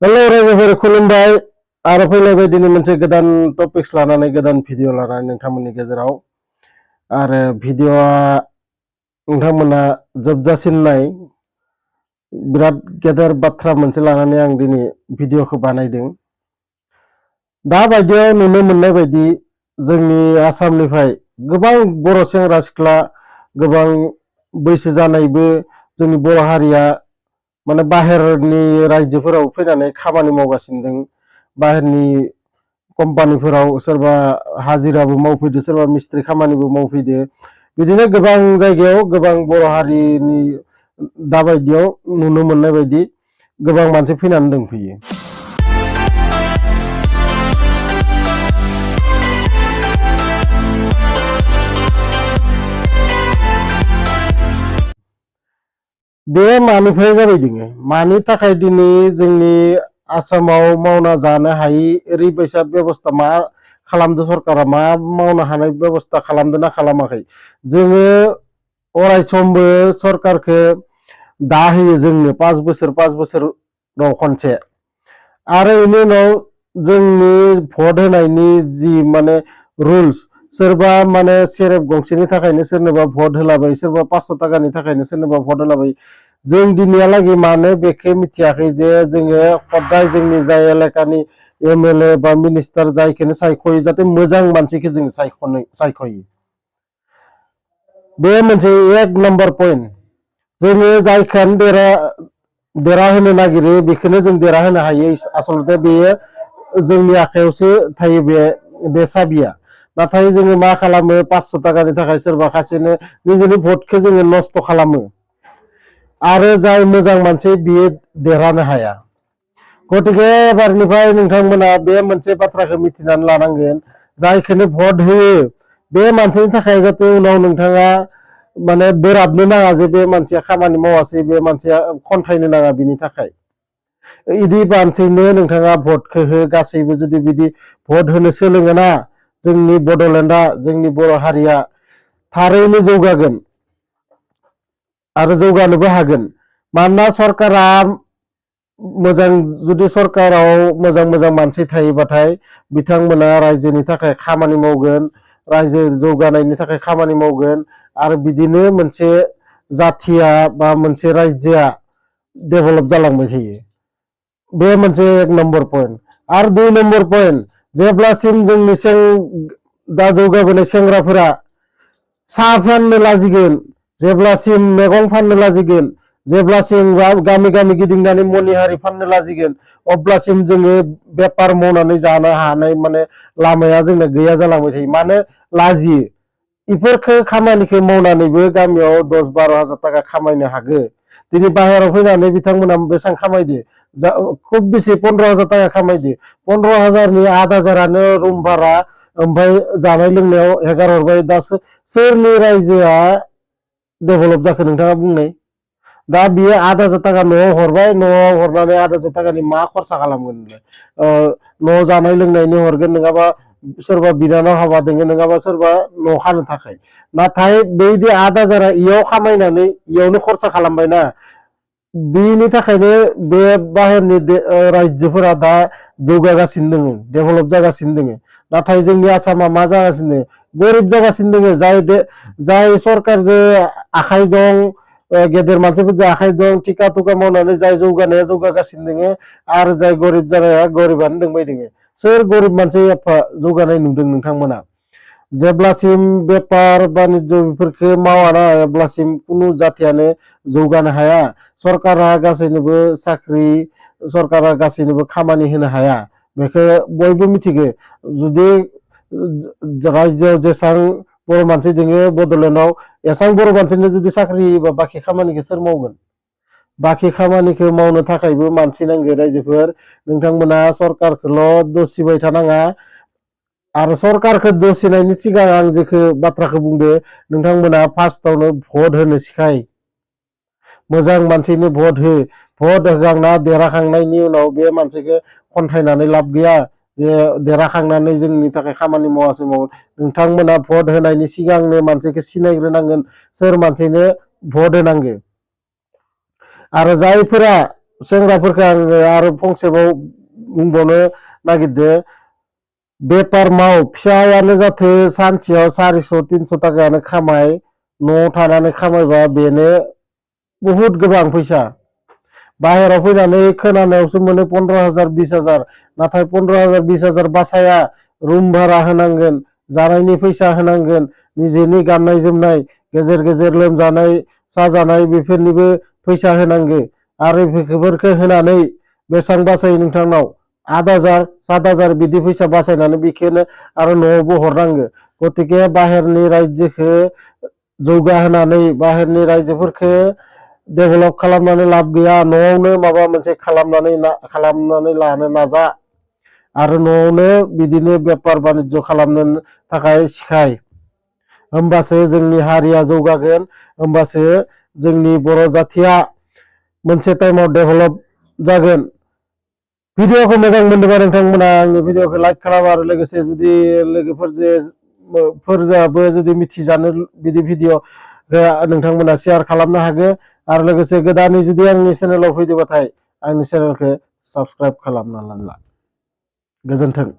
Hello रायजोफोर खुलुमबाय आरो फैलाय बायदिनो मोनसे गोदान टपिक्स लानानै गोदान भिडिअ लानानै नोंथांमोननि गेजेराव आरो भिडिअआ नोंथांमोना जोबजासिम नाय बिराद गेदेर बाथ्रा मोनसे लानानै आं दिनै भिडिअखौ बानायदों। दा बायदियाव नुनो मोननाय बायदि जोंनि आसामनिफ्राय गोबां बर' सेंग्रा सिख्ला गोबां बैसो जानायबो जोंनि बर' हारिया माने बाहेरनि रायजोफोराव फैनानै खामानि मावगासिनो दं। बाहेरनि कम्पानिफोराव सोरबा हाजिराबो मावफैदो सोरबा मिस्ट्रि खामानिबो मावफैदो। बिदिनो गोबां जायगायाव गोबां बर' हारिनि दाबायदियाव नुनो मोननाय बायदि गोबां मानसि फैनानै दंफैयो। बे मानिफ्राय जाबाय दिनै मानि थाखाय दिनै जोंनि आसामाव मावना जानो हायि ओरैबायसा बेबस्था मा खालामदो सरकारा मा मावनो हानाय बेबस्था खालामदो ना खालामाखै जोङो अराय समबो सरकारखौ दा होयो जोंनो 5 बोसोराव खनसे आरो बेनि उनाव जोंनि भट होनायनि जि माने रुल्स सोरबा माने सेरेब गंसेनि थाखायनो सोरनोबा भट होलाबाय सोरबा 500 थाखानि थाखायनो सोरनोबा भट होलाबाय जों दिनैहालागै मानो बेखौ मिथियाखै जे जोङो खदाय जोंनि जाय एलेकानि एमएलए बा मिनिस्टार जायखौनो सायख'यो जाहाथे मोजां मानसिखौ जों सायख'यो। बे मोनसे एक नम्बर पइन्ट जोङो जायखौनो देरा होनो नागिरो बेखौनो जों देरा होनो हायो। आसलते बेयो जोंनि आखायावसो थायो बे साबिया। नाथाय जोङो मा खालामो 500 थाखानि थाखाय सोरबा खासेनो निजेनि भटखौ जोङो नस्थ' खालामो आरो जाय मोजां मानसि बियो देरहानो हाया। गतिके एबारनिफ्राय नोंथांमोना बे मोनसे बाथ्राखौ मिथिनानै लानांगोन जायखौनो भट होयो बे मानसिनि थाखाय जाहाथे उनाव नोंथाङा माने बोराबनो नाङा जे बे मानसिया खामानि मावासै बे मानसिया खन्थाइनो नाङा बिनि थाखाय इदि मानसिनो नोंथाङा भटखौ हो। गासैबो जुदि बिदि भट होनो सोलोङोना जोंनि बड'लेण्डआ जोंनि बर' हारिया थारैनो जौगागोन आरो जौगानोबो हागोन। मानोना सरकारा मोजां जुदि सरकाराव मोजां मानसि थायोबाथाय बिथांमोना रायजोनि थाखाय खामानि मावगोन रायजो जौगानायनि थाखाय खामानि मावगोन आरो बिदिनो मोनसे जाथिया बा मोनसे रायजोआ डेभेलप जालांबाय थायो। बे मोनसे एक नम्बर पइन्ट आरो 2 नम्बर पइन्ट जेब्लासिम जोंनि दा जौगाबोनाय सेंग्राफोरा साहा फाननो लाजिगोन जेब्लासिम मैगं फाननो लाजिगोन जेब्लासिम गामि गामि गिदिंनानै मनिहारि फाननो लाजिगोन अब्लासिम जोङो बेपार मावनानै जानो हानाय माने लामाया जोंना गैया जालांबाय थायो। मानो लाजियो इफोरखौ खामानिखौ मावनानैबो गामियाव 10-12 हाजार थाखा खामायनो हागो। दिनै बाहेराव फैनानै बिथांमोना बेसेबां खामायदो खुब बेसे 15 हाजार थाखा खामायदो 15 हाजारनि 8 हाजारानो रुम भारा ओमफ्राय जानाय लोंनायाव हेगार हरबाय। दा सोरनि रायजोआ डेभेलप जाखो नोंथाङा बुंनाय। दा बियो 8 हाजार थाखा न'आव हरबाय न'आव हरनानै 8 हाजार थाखानि मा खरसा खालामगोन न' जानाय लोंनायनि हरगोन नङाबा सोरबा बिनानाव हाबा दोङो नङाबा सोरबा न' खानो थाखाय। नाथाय बैदि 8 हाजारा इयाव खामायनानै इयावनो खरसा खालामबायना बिनि थाखायनो बे बाहेरनि रायजोफोरा दा जौगागासिनो दङ डेभेलप जागासिनो दङ। नाथाय जोंनि आसामा मा जागासिनो गोरिब जागासिनो दङ। जाय सरकारजों आखाइ दं गेदेर मानसिफोरजों आखाइ दं टिका टुका मावनानै जाय जौगानाया जौगागासिनो दङ आरो जाय गरिब जानाया गरिबानो दंबाय दङ। सोर गरिब मानसि एफा जौगानाय नुदों नोंथांमोना? जेब्लासिम बेपार बानिज्य बेफोरखौ मावाना अब्लासिम कुनु जाथियानो जौगानो हाया। सरकारा गासैनोबो साख्रि सरकारा गासैनोबो खामानि होनो हाया बेखौ बयबो मिथिगौ। जुदि रायजोआव जेसां बर' मानसि दोङो बड'लेण्डआव एसां बर' मानसिनो जुदि साख्रि होयोबा बाखि खामानिखौ सोर मावगोन? बाखि खामानिखौ मावनो थाखायबो मानसि नांगौ। रायजोफोर नोंथांमोना सरकारखौल' दसिबाय थानाङा आरो सरकारखौ दसिनायनि सिगां आं जेखौ बाथ्राखौ बुंदो नोंथांमोना फार्स्टआवनो भट होनो सिखाय मोजां मानसिनो भट हो। भट होखांना देरहाखांनायनि उनाव बे मानसिखौ खन्थाइनानै लाब गैया जे देरहाखांनानै जोंनि थाखाय खामानि मावासै नोंथांमोना भट होनायनि सिगांनो मानसिखौ सिनायग्रोनांगोन सोर मानसिनो भट होनांगौ। आरो जायफोरा सेंग्राफोरखौ आङो आरो फंसेबाव बुंबावनो नागिरदो बेपार माव फिसायानो जाथो सानसेयाव 400-300 थाखायानो खामाय न'आव थानानै खामायबा बेनो बहुत गोबां फैसा बाहेराव फैनानै खोनानायावसो मोनो 15,000 20,000 नाथाय 15,000 20,000 बासाया रुम भारा होनांगोन जानायनि फैसा होनांगोन निजेनि गाननाय जोमनाय गेजेर गेजेर लोमजानाय साजानाय बेफोरनिबो फैसा होनांगो आरो बेफोरखौ होनानै बेसेबां बासायो नोंथांनाव 8,000 7,000 बिदि फैसा बासायनानै बेखौनो आरो न'आवबो हरनांगो गतिके बाहेरनि रायजोखौ जौगाहोनानै बाहेरनि रायजोफोरखौ डेभेलप खालामनानै लाब गैया न'आवनो माबा मोनसे खालामनानै लानो नाजा आरो न'आवनो बिदिनो बेपार बानिज्य खालामनो थाखाय सिखाय होमबासो जोंनि हारिया जौगागोन होमबासो जोंनि बर' जाथिया मोनसे टाइमाव डेभेलप जागोन भिडिअखौ मोजां मोनदोंबा नोंथांमोना आंनि भिडिअखौ लाइक खालाम आरो लोगोसे जुदि लोगोफोरजोंबो जुदि मिथिजानो बिदि भिडिअ नोंथांमोना शेयार खालामनो हागोन आरो लोगोसे गोदानै जुदि आंनि चेनेलाव फैदोंबाथाय आंनि चेनेलखौ साबस्क्राइब खालामना ला गोजोन्थों।